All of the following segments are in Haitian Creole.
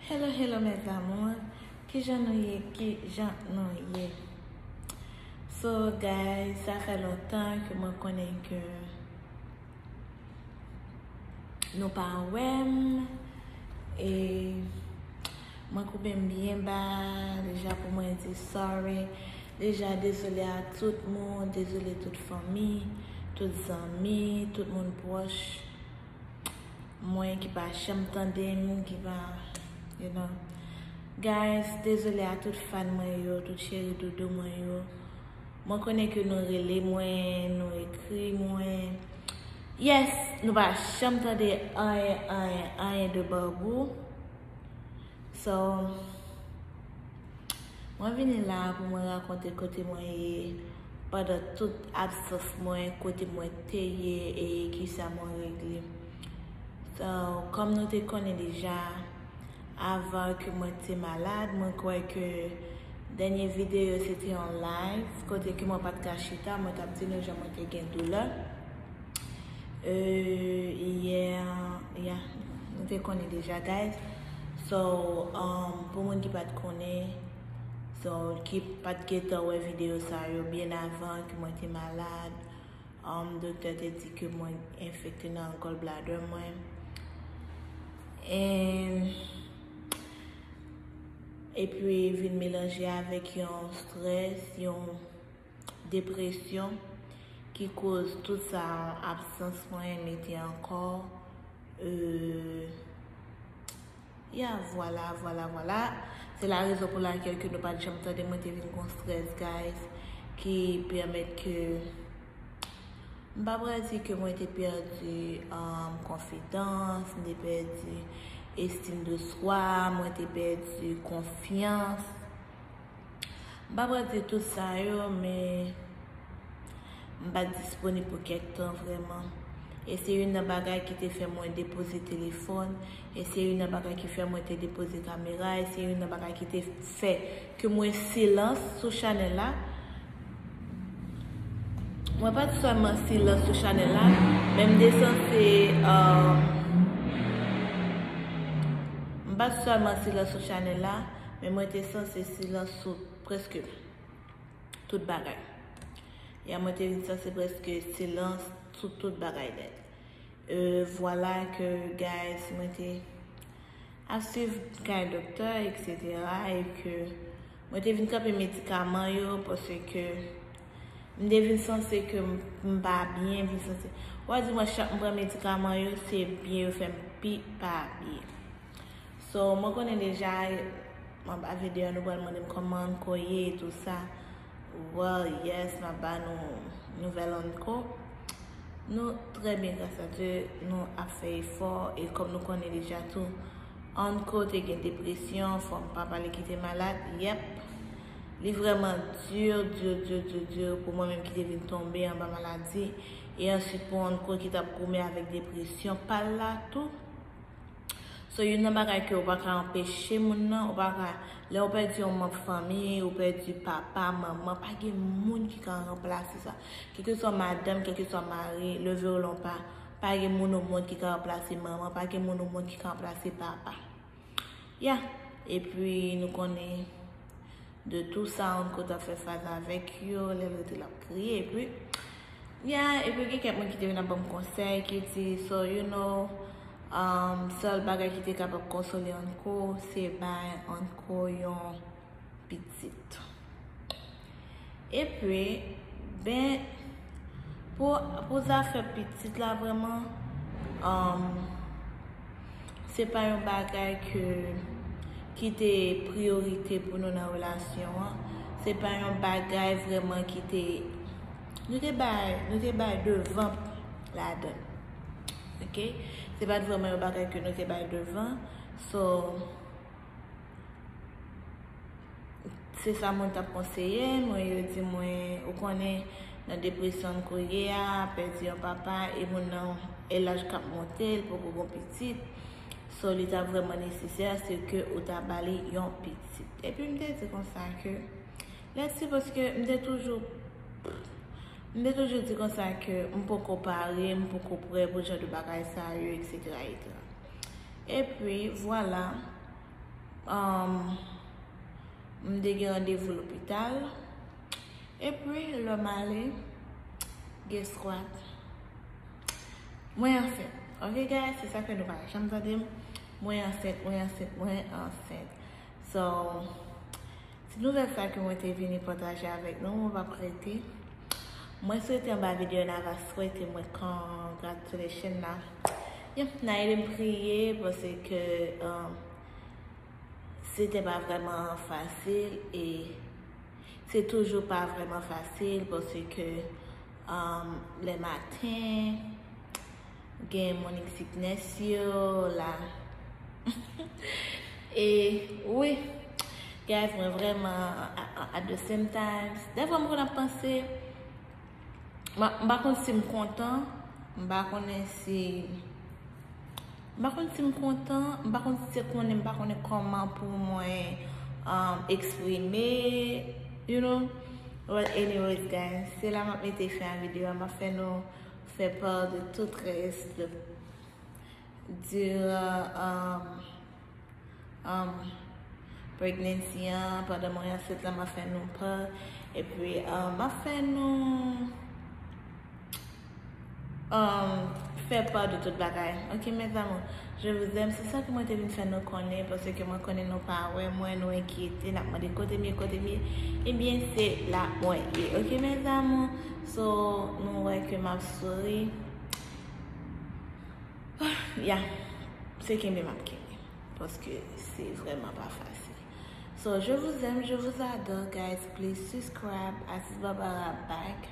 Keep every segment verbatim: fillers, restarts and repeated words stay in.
Hello, hello mes amours. Kijan nou ye? Kijan nou ye? So, guys, sa fè lontan ke mwen konnen ke nou pa wè m. E mwen koupe m byen ba. Deja pou mwen di sorry. Deja dezole a tout moun. Dezole tout fanmi, tout zanmi, tout moun pwòch mwen ki pa janm tande m, ki pa, you know. Guys, dezole a tout fan mwen yo, tout cheri doudou mwen yo. Mwen konnen ke nou rele mwen, nou ekri mwen. Yes, nou pa janm tande anyen, anyen, anyen de Barbou. So, mwen vini la pou mwen rakonte kote mwen ye pandan tout absans mwen, kote mwen te ye e kisa mwen regle. So, kòm nou te konnen deja, avan ke mwen te malad, mwen kwè ke dènye videyo se te yon live, kote ke mwen pa t ka chita, mwen t ap di nou jan mwen te gen doulè. Euh, yeah, yeah, nou te konnen deja, guys. So, um, pou moun ki pa t konnen, so, ki pa t gentan wè videyo sa yo byen avan ke mwen te malad, um, doktè te di ke mwen enfekte nan gallbladder mwen. And, epi vin melanje avèk yon strès, yon depresyon ki koz tout sa, absans mwen mete ankò. Euh, ya, vwala, vwala, vwala. Se la rezon pou lakèl ke nou pa t janm tande mwen te vin gon strès, guys, ki pèmèt ke m pa pral di ke mwen te pèdi, um, konfidans, m te pèdi estim de swa, mwen te pèdi konfyans. M pa pral di tout sa yo, men m pa t disponib pou kèk tan vrèman. E se youn nan bagay ki te fè mwen depoze telefòn, e se youn nan bagay ki fè mwen te depoze kamera, e se youn nan bagay ki te fè ke mwen silans sou chanèl la. Mwen pa t sèlman silans sou chanèl la, men m te sanse, um, m pa t sèlman silans sou chanèl la, men mwen te sanse silans sou prèske tout bagay. Ya, mwen te vin sanse prèske silans sou tout bagay nèt. Euh, vwala ke, guys, mwen te ap swiv kay doktè, et cetera, e ke mwen te vin kanpe medikaman yo, paske m te vin sanse ke m, m pa byen, vin sanse. W a di mwen chak m pran medikaman yo, se byen yo fè m pi pa byen. So, mwen konnen deja, anba videyo a, nou pral mande m kòman Anko ye e tou sa. Well, yes, m ap ba nou nouvèl Anko. Nou trè byen, gras a Dye, nou ap fè efò, e kòm nou konnen deja tou, Anko te gen depresyon, fò m pa pale ki te malad, yèp. Li vrèman di, di, di, di, di pou mwen menm ki te vin tonbe anba maladi, e answit pou Anko ki t ap goumen avèk depresyon pa l la tou. So, youn nan bagay ke ou pa ka anpeche moun nan, ou pa ka, lè ou pèdi yon manm fanmi, ou pèdi papa, manman, pa gen moun ki ka ranplase sa. Kèlkeswa madanm, kèlkeswa mari, le veuille ou non pas, pa gen moun o mond ki ka ranplase manman, pa gen moun o mond ki ka ranplase papa. Ya, epi nou konnen de tou sa Anko t ap fè fas avèk yo, lè l rete l ap kriye, epi, ya, epi gen kèk moun ki te vin ap ban m konsèy, ki di, so, you know, um, sèl bagay ki te kapab konsole Anko, se bay Anko yon pitit. Epi, ben, pou, pou zafè pitit la, vrèman, um, se pa yon bagay ke, ki te priyorite pou nou nan relasyon an. Se pa yon bagay vrèman ki te, nou te bay, nou te bay devan ladan. Oke? Se pa t vrèman yon bagay ke nou te bay devan. So, se sa moun t ap konseye mwen, yo di mwen, ou konnen, nan depresyon Anko ye a, pèdi yon papa, e moun nan, e laj k ap monte, l poko gon pitit. So, li ta vrèman nesesè, se ke ou ta ba li yon pitit. Epi m te di konsa ke, lètsi, paske m te toujou, m te toujou di konsa ke m poko pare, m poko prè pou jan de bagay sa yo, et cetera, et cetera. Epi, vwala, Um, m te gen randevou lopital. Epi, lè m ale, guess what? Mwen ansent. Ok, guys, se sa ke nou pa janm tande m. Mwen ansent, mwen ansent, mwen ansent. So, ti nouvèl sa ke mwen te vini pataje avèk nou, mwen p ap rete. Mwen swete anba videyo n a va swete mwen congratulation la. Yep, n a ede m priye paske, um, se te pa vrèman fasil e se toujou pa vrèman fasil paske, um, lè maten, gen morning sickness yo la. E wi, guys, mwen vrèman, a- a- at the same time, dèfwa mwen konn ap panse, m pa- m pa konn si m kontan, m pa konnen si, m pa konn si m kontan, m pa konn si se konnen, m pa konnen kòman pou mwen, um, eksprime, you know. Well, anyways, guys, se la m ap mete fen a videyo a, m ap fè nou fè part de tout rès de, de, um, um, pregnancy an, pandan mwen ansent la, m ap fè nou part. Epi, um, m ap fè nou, um, fè part de tout bagay. Ok, mes amours, je vous aime. Se sa ke mwen te vin fè nou konnen, paske mwen konnen nou pa wè mwen, nou enkyete, n ap mande kote m ye, kote m ye. Ebyen, se la mwen ye. Ok, mes amours, so, nou wè ke m ap souri. Ya, se kenbe m ap kenbe. Paske se vrèman pa fasil. So, je vous aime, je vous adore, guys. Please subscribe, Aziz Barbara back.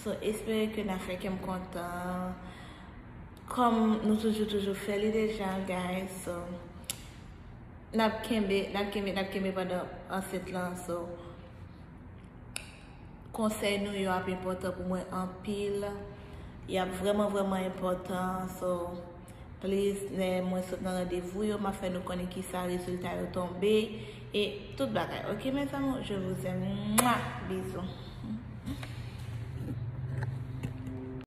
So, espere ke n a fè kè m kontan. Kòm nou toujou, toujou fè li deja, guys. So, n ap kenbe, n ap kenbe, n ap kenbe pandan ansent lan. So, konsèy nou yo ap enpòtan pou mwen anpil. Y ap vrèman, vrèman enpòtan. So, please, lè mwen sot nan randevou yo, m ap fè nou konnen kisa rezilta yo tonbe. E tout bagay. Ok, mes amours, je vous aime. Mwa! Bizou.